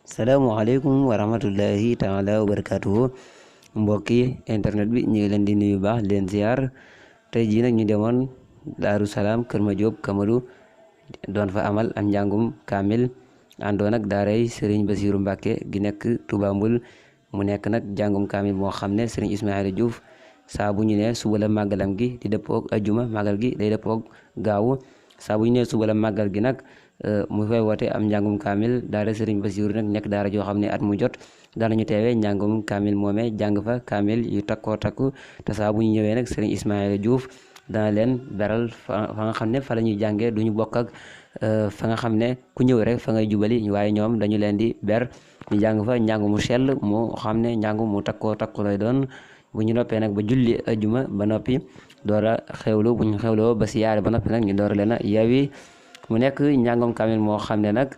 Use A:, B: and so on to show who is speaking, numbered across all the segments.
A: Assalamualaikum warahmatullahi taala wabarakatuh. Mbokki internet bi ñu ngi leen di nuyu baax leen ziar. Tey jii nag ñu demoon Daaru Salaam Kër Madiop Kamadou doon fa amal am njàngum kaamil àndoon ak daaray Serigne Bassirou Mbacké gi nekk Touba Mboul. mu nekk nag njàngum kaamil moo xam ne Serigne Ismaïla Diouf saa bu ñu ne suba la màggalam gi di dëppoog ajuma màggal gi day dëppoog gaawu saa bu ñu ne suba la màggal gi nag mu fay woote am njàngum kaamil daara Serigne Bassirou nag nekk daara joo xam ne at mu jot daanañu teewee njàngum kaamil moomee jàng fa kaamil yu takkoo takku te saa bu ñu ñëwee nag Serigne Ismaïla Diouf dana leen beral fa nga xam ne fa la ñuy jàngee duñu bokk ak fa nga xam ne ku ñëw rek fa ngay jubali waaye ñoom dañu leen di ber ñu jàng fa njàng mu sell mu xam ne njàng mu takkoo takku lay doon. bu ñu noppee nag ba julli ajuma ba noppi door a xewlu bu ñu xewloo ba siyaare ba noppi nag ñu door leen a yeewi. mu nekk njàngam kaamil moo xam ne nag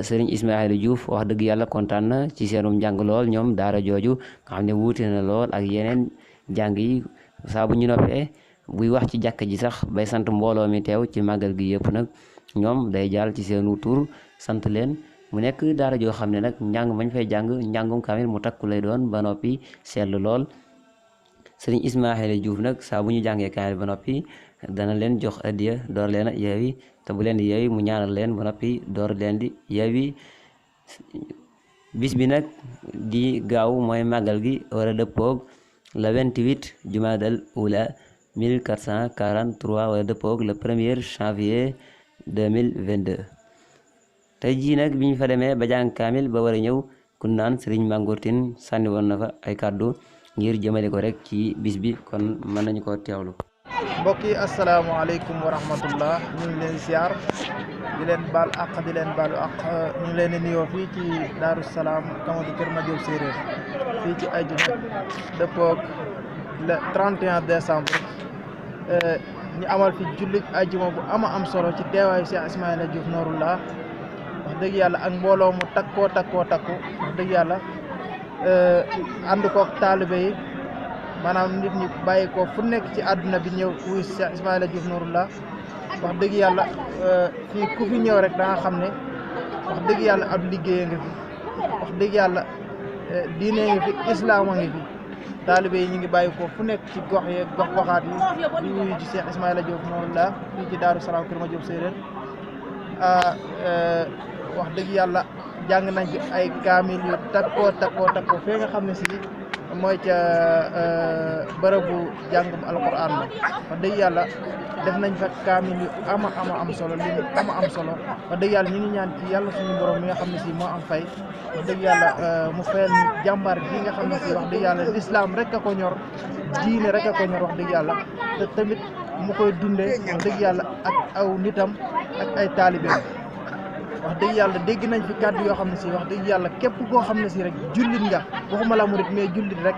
A: Serigne Ismaïla Diouf wax dëgg yàlla kontaan na ci seenum njàng lool ñoom daara jooju nga xam ne wuute na lool ak yeneen jàng yi saa bu ñu noppee buy wax ci jàkka ji sax bay sant mbooloo mi teew ci màggal gi yëpp nag ñoom day jaal ci seenu tur sant leen. mu nekk daara joo xam ne nag njàng mañ fay jàng njàngum kaamil mu takku lay doon ba noppi sell lool. Serigne Ismaïla Diouf nag saa bu ñu jàngee kaamil ba noppi dana leen jox addiya door leen a yeewi te bu leen di yeewi mu ñaanal leen ba noppi door leen di yeewi. bis bi nag di gaaw mooy màggal gi war a dëppoog le 28 jumaadal ula 1443 wala dëppoog le 1er janvier 2022. tey jii nag bi ñu fa demee ba jàng kaamil ba war a ñëw ku naan Serigne Mangourtine sànni woon na fa ay kàddu ngir jëmale ko rek ci bis bi kon mën nañu ko teewlu.
B: mbokk yi asalaamaaleykum wa rahmatullah ñu ngi leen ziar di leen baal àq di leen baalu àq ñu ngi leen di nuyoo fii ci Daaru Salaam Kamadou Kër Madiop séeréer fii ci ajuma dëppoog le 31 décembre ñu amal fi jullit ajuma bu am solo ci teewaayu Cheikh Ismaïla Diouf Nouroullah wax dëgg yàlla ak mbooloo mu takkoo wax dëgg yàlla ànd koog taalibe yi maanaam nit ñi bàyyi ko fu nekk ci àdduna bi ñëw wuy Cheikh Ismaïla Diouf Nouroullah wax dëgg yàlla fii ku fi ñëw rek da nga xam ne wax dëgg yàlla ab liggéey nga fi wax dëgg yàlla diine nga fi islaam a ngi fi taalibe yi ñu ngi bàyyi ko fu nekk ci gox yeeg goxaat yi di wuyu ci Cheikh Ismaïla Diouf Nouroullah fii ci Daaru Salaam Kër Madiop séeréer wax dëgg yàlla jàng nañ fi ay kaamil yu takkoo fee nga xam ne si mooy ca bërëbu jàngum alquran la wax dëgg yàlla def nañ fa kaamil yu am solo li am solo wax dëgg yàlla ñu ngi ñaan ci yàlla suñu borom mi nga xam ne si moo am fay wax dëgg yàlla mu fayal ñu jàmbaar ji nga xam ne si wax dëgg yàlla lislaam rek a ko ñor diine rek a ko ñor wax dëgg yàlla te tamit mu koy dundee wax dëgg yàlla ak aw nitam ak ay taalibeem wax dëgg yàlla dégg nañ fi kàddu yoo xam ne si wax dëgg yàlla képp koo xam ne si rek jullit nga waxuma la murit mais jullit rek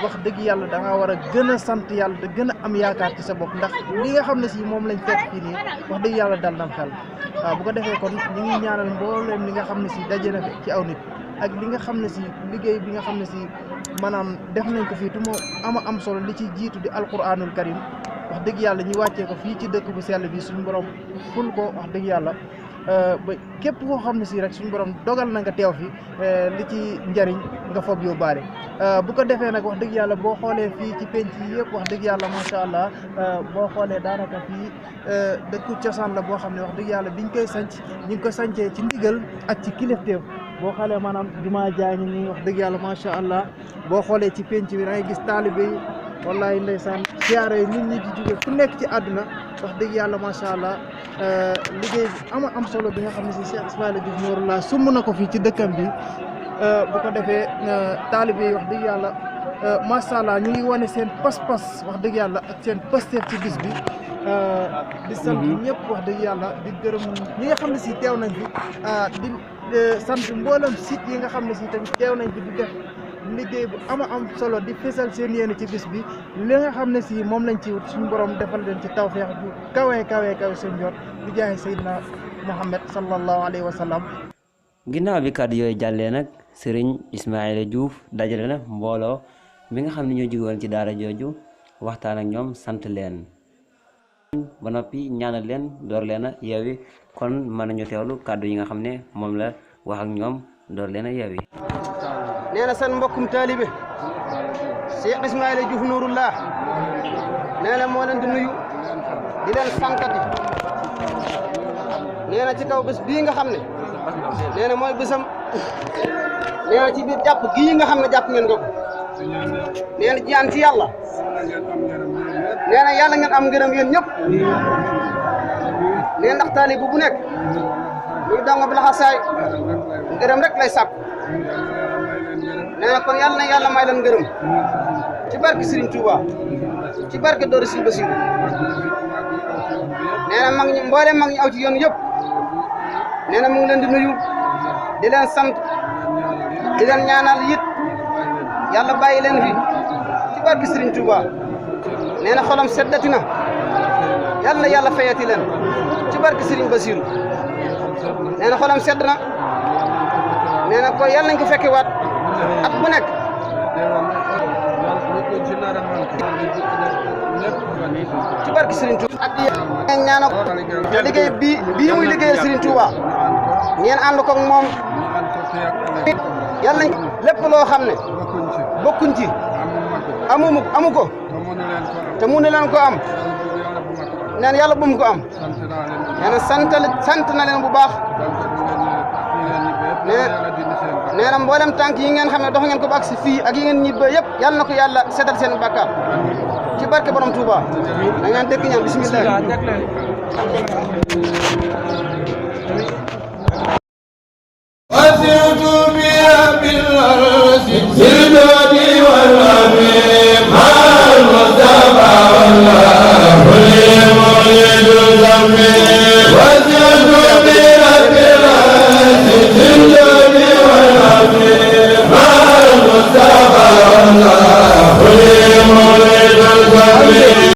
B: wax dëgg yàlla da nga war a gën a sant yàlla te gën a am yaakaar ci sa bopp ndax li nga xam ne si moom lañ fekk fii nii wax dëgg yàlla dal nam xel waaw bu ko defee kon ñu ngi ñaanal mbooleem li nga xam ne si daje na ci aw nit ak li nga xam ne si liggéey bi nga xam ne si maanaam def nañ ko fii tu moo am solo li ci jiitu di alquranul karim wax dëgg yàlla ñu wàccee ko fii ci dëkk bu sell bi suñu borom ful ko wax dëgg yàlla ba képp koo xam ne si rek suñu borom dogal na nga teew fi li ci njariñ nga foog yóbbaale bu ko defee nag wax dëgg yàlla boo xoolee fii ci penc yi yëpp wax dëgg yàlla macha allah boo xoolee daanaka fii dëkku cosaan la boo xam ne wax dëgg yàlla biñ koy sanc ñu ngi ko sancee ci ndigal ak ci kilifteef boo xoolee maanaam jumaa jaa ngi nii wax dëgg yàlla macha allah boo xoolee ci penc bi da ngay gis taalibe yi wallahi ndeysaan siyaare yi nit ñi di jóge fu nekk ci àdduna wax dëgg yàlla macha allah liggéey bi am solo bi nga xam ne si Cheikh Ismaïla Diouf Nouroullah sumb na ko fii ci dëkkam bi bu ko defee taalibe yi wax dëgg yàlla macha allah ñu ngi wane seen pas-pas wax dëgg yàlla ak seen pasteef ci bis bi di sant ñëpp wax dëgg yàlla di gërëm ñi nga xam ne si teew nañ fi di sant mboolem site yi nga xam ne si tamit teew nañ fi di def liggéey bu am solo di fésal seen yéene ci bis bi li nga xam ne si moom lañ ci wut suñu borom defal leen ci tawfeex bu kawe seen jot di jaay Seydina Muhammad sallallahu alayhi wa sallam.
A: ginnaaw bi kàddu yooyu jàllee nag Serigne Ismaïla Diouf dajale na mbooloo mi nga xam ne ñoo jóge woon ci daara jooju waxtaan ak ñoom sant leen ba noppi ñaanal leen door leen a yeewi kon mën nañu teewlu kàddu yi nga xam ne moom la wax ak ñoom door leen a yeewi.
C: nee na seen mbokkum taalibe Cheikh Ismaïla Diouf Nouroullah nee na moo leen di nuyu di leen santati nee na ci kaw bés bii nga xam ne nee na mooy bésam nee na ci biir jàpp gii nga xam ne jàpp ngeen ko nee na ñaan ci yàlla nee na yàlla ngeen am ngërëm yéen ñëpp nee ndax taalibe bu nekk muy donga bi laxasaay ngërëm rek lay sàkku nee na kon yàlla na yàlla may leen ngërëm ci barke Serigne Touba ci barke Dóor Sil Basiru nee na mag ñi mboolem mag ñi aw ci yoon yëpp nee na mu ngi leen di nuyu di leen sant di leen ñaanal it yàlla bàyyi leen fi ci barke Serigne Touba nee na xolam seddati na yàlla na yàlla fayati leen ci barke Serigne Basiru nee na xolam sedd na nee na ko yàlla nañ ko fekke waat at bu nekk ci barke Serigne Touba ak ngeen ñaanal ko liggéey bii muy liggéeyal Serigne Touba ngeen ànd ko ak moom yàlla nañ lépp loo xam ne bokkuñ ci amu ko te mënu leen ko am neen yàlla bu mu ko am nee na sant na leen bu baax nee na mboolem tànk yi ngeen xam ne dox ngeen ko ba agsi fii ak yi ngeen ñibbee yëpp yàlla na ko yàlla setal seen bàkkaar ci barke borom Touba da ngeen dëkk ñaan bismillah